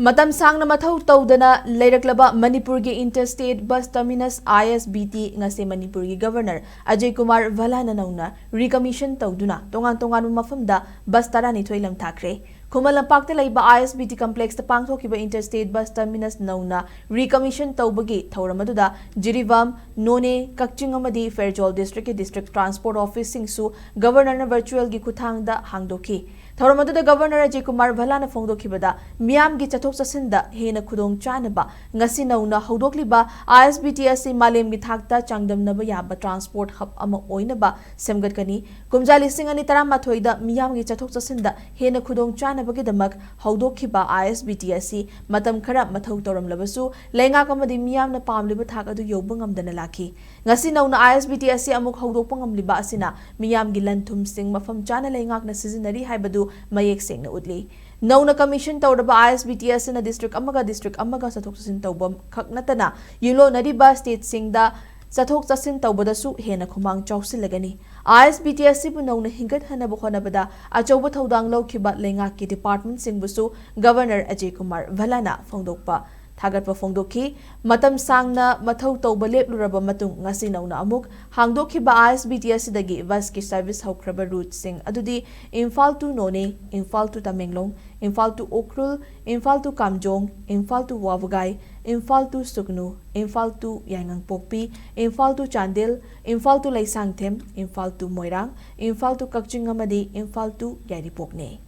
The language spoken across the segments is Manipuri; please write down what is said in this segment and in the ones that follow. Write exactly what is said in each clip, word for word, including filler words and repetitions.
ꯃꯇꯝ ꯁꯥꯡꯅ ꯃꯊꯧ ꯇꯧꯗꯅ ꯂꯩꯔꯛꯂꯕ ꯃꯅꯤꯄꯨꯔꯒꯤ Interstate Bus Terminus, I S B T, ꯉꯁꯤ ꯃꯅꯤꯄꯨꯔꯒꯤ Governor ꯑꯖꯌ ꯀꯨꯃꯥꯔ ꯚꯜꯂꯥꯅ ꯅꯧꯅ recommission ꯇꯧꯗꯨꯅ ꯇꯣꯉꯥꯟ ꯇꯣꯉꯥꯟꯕ ꯃꯐꯝꯗ bus ꯇꯔꯥꯅꯤꯊꯣꯏ ꯂꯝꯊꯥꯈ꯭ꯔꯦ꯫ ꯈꯨꯃꯟ ꯂꯝꯄꯥꯛꯇ ꯂꯩꯕ I S B T complexꯇ ꯄꯥꯡꯊꯣꯛꯈꯤꯕ Interstate Bus Terminus ꯅꯧꯅ recommission ꯇꯧꯕꯒꯤ ꯊꯧꯔꯝ ꯑꯗꯨꯗ ꯖꯤꯔꯤꯕꯥꯝ, ꯅꯣꯅꯦ, ꯀꯛꯆꯤꯡ ꯑꯃꯗꯤ ꯐꯦꯔꯖꯣꯜ districtꯀꯤ district transport officeꯁꯤꯡꯁꯨ Governorꯅ virtualꯒꯤ ꯈꯨꯠꯊꯥꯡꯗ ꯍꯥꯡꯗꯣꯛꯈꯤ꯫ ꯊꯧꯔꯝ ꯑꯗꯨꯗ Governor ꯑꯖꯌ ꯀꯨꯃꯥꯔ ꯚꯜꯂꯥꯅ ꯐꯣꯡꯗꯣꯛꯈꯤꯕꯗ, ꯃꯤꯌꯥꯝꯒꯤ ꯆꯠꯊꯣꯛ ꯆꯠꯁꯤꯟꯗ ꯍꯦꯟꯅ ꯈꯨꯗꯣꯡ ꯆꯥꯅꯕ ꯉꯁꯤ ꯅꯧꯅ ꯍꯧꯗꯣꯛꯂꯤꯕ I S B T ꯑꯁꯤ ꯃꯥꯂꯦꯝꯒꯤ ꯊꯥꯛꯇ ꯆꯥꯡꯗꯝꯅꯕ ꯌꯥꯕ transport hub ꯑꯃ ꯑꯣꯏꯅꯕ ꯁꯦꯝꯒꯠꯀꯅꯤ꯫ ꯀꯨꯝꯖꯥ ꯂꯤꯁꯤꯡ ꯑꯅꯤ ꯇꯔꯥꯃꯥꯊꯣꯏꯗ ꯃꯤꯌꯥꯝꯒꯤ ꯆꯠꯊꯣꯛ ꯆꯠꯁꯤꯟꯗ ꯍꯦꯟꯅ ꯈꯨꯗꯣꯡ ꯆꯥꯅꯕꯒꯤꯗꯃꯛ ꯍꯧꯗꯣꯛꯈꯤꯕ I S B T ꯑꯁꯤ ꯃꯇꯝ ꯈꯔ ꯃꯊꯧ ꯇꯧꯔꯝꯂꯕꯁꯨ, ꯂꯩꯉꯥꯛ ꯑꯃꯗꯤ ꯃꯤꯌꯥꯝꯅ ꯄꯥꯝꯂꯤꯕ ꯊꯥꯛ ꯑꯗꯨ ꯌꯧꯕ ꯉꯝꯗꯅ ꯂꯥꯛꯈꯤ꯫ ꯉꯁꯤ ꯅꯧꯅ I S B T ꯑꯁꯤ ꯑꯃꯨꯛ ꯍꯧꯗꯣꯛꯄ ꯉꯝꯂꯤꯕ ꯑꯁꯤꯅ ꯃꯤꯌꯥꯝꯒꯤ ꯂꯟ ꯊꯨꯝꯁꯤꯡ ꯃꯐꯝ ꯆꯥꯅ ꯂꯩꯉꯥꯛꯅ ꯁꯤꯖꯤꯟꯅꯔꯤ ꯍꯥꯏꯕꯗꯨ ꯃꯌꯦꯛ ꯁꯦꯡꯅ ꯎꯠꯂꯤ꯫ ꯅꯧꯅ commission ꯇꯧꯔꯕ I S B T ꯑꯁꯤꯅ district ꯑꯃꯒ district ꯑꯃꯒ ꯆꯠꯊꯣꯛ ꯆꯠꯁꯤꯟ ꯇꯧꯕ ꯈꯛ ꯅꯠꯇꯅ, ꯌꯨꯝꯂꯣꯟꯅꯔꯤꯕ stateꯁꯤꯡꯗ ꯆꯠꯊꯣꯛ ꯆꯠꯁꯤꯟ ꯇꯧꯕꯗꯁꯨ ꯍꯦꯟꯅ ꯈꯨꯃꯥꯡ ꯆꯥꯎꯁꯤꯜꯂꯒꯅꯤ꯫ I S B T ꯑꯁꯤꯕꯨ ꯅꯧꯅ ꯍꯤꯡꯒꯠꯍꯟꯅꯕ ꯍꯣꯠꯅꯕꯗ ꯑꯆꯧꯕ ꯊꯧꯗꯥꯡ ꯂꯧꯈꯤꯕ ꯂꯩꯉꯥꯛꯀꯤ departmentꯁꯤꯡꯕꯨꯁꯨ Governor ꯑꯖꯌ ꯀꯨꯃꯥꯔ ꯚꯜꯂꯥꯅ ꯐꯣꯡꯗꯣꯛꯄ, ꯊꯥꯒꯠꯄ ꯐꯣꯡꯗꯣꯛꯈꯤ꯫ ꯃꯇꯝ ꯁꯥꯡꯅ ꯃꯊꯧ ꯇꯧꯕ ꯂꯦꯞꯂꯨꯔꯕ ꯃꯇꯨꯡ, ꯉꯁꯤ ꯅꯧꯅ ꯑꯃꯨꯛ ꯍꯥꯡꯗꯣꯛꯈꯤꯕ I S B T ꯑꯁꯤꯗꯒꯤ busꯀꯤ service ꯍꯧꯈ꯭ꯔꯕ routeꯁꯤꯡ ꯑꯗꯨꯗꯤ Imphal to Noney, Imphal to Tamenglong, Imphal to Ukhrul, Imphal to Kamjong, Imphal to Wabagai, Imphal to Sugnu, Imphal to Yaingangpokpi, Imphal to Chandel, Imphal to Laisangthem, Imphal to Moirang, Imphal to Kakching ꯑꯃꯗꯤ Imphal to ꯌꯥꯏꯔꯤꯄꯣꯛꯅꯤ꯫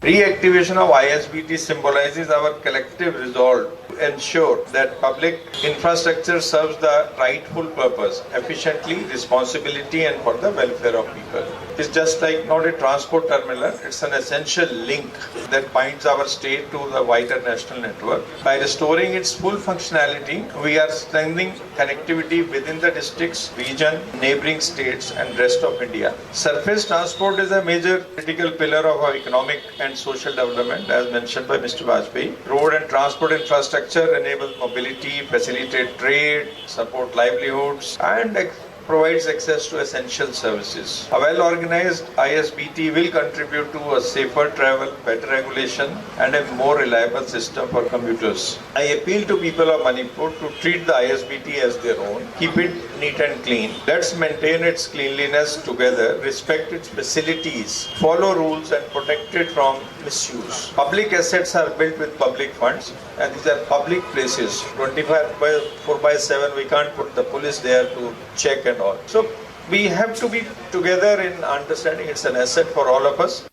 Reactivation of I S B T symbolizes our collective resolve to ensure that public infrastructure serves the rightful purpose, efficiently, responsibility, and for the welfare of people. It's just like not a transport terminal, it's an essential link that binds our state to the wider national network. By restoring its full functionality, we are strengthening connectivity within the districts, region, neighboring states, and rest of India. Surface transport is a major critical pillar of our economic and social development, as mentioned by Mister Vajpayee. Road and transport infrastructure enable mobility, facilitate trade, support livelihoods, and ex- provides access to essential services. A well organized I S B T will contribute to a safer travel, better regulation, and a more reliable system for commuters. I appeal to people of Manipur to treat the I S B T as their own, keep it neat and clean. Let's maintain its cleanliness together, respect its facilities, follow rules, and protect it from misuse. Public assets are built with public funds, and these are public places. Twenty-five by four by seven, we can't put the police there to check and all. So we have to be together in understanding it's an asset for all of us.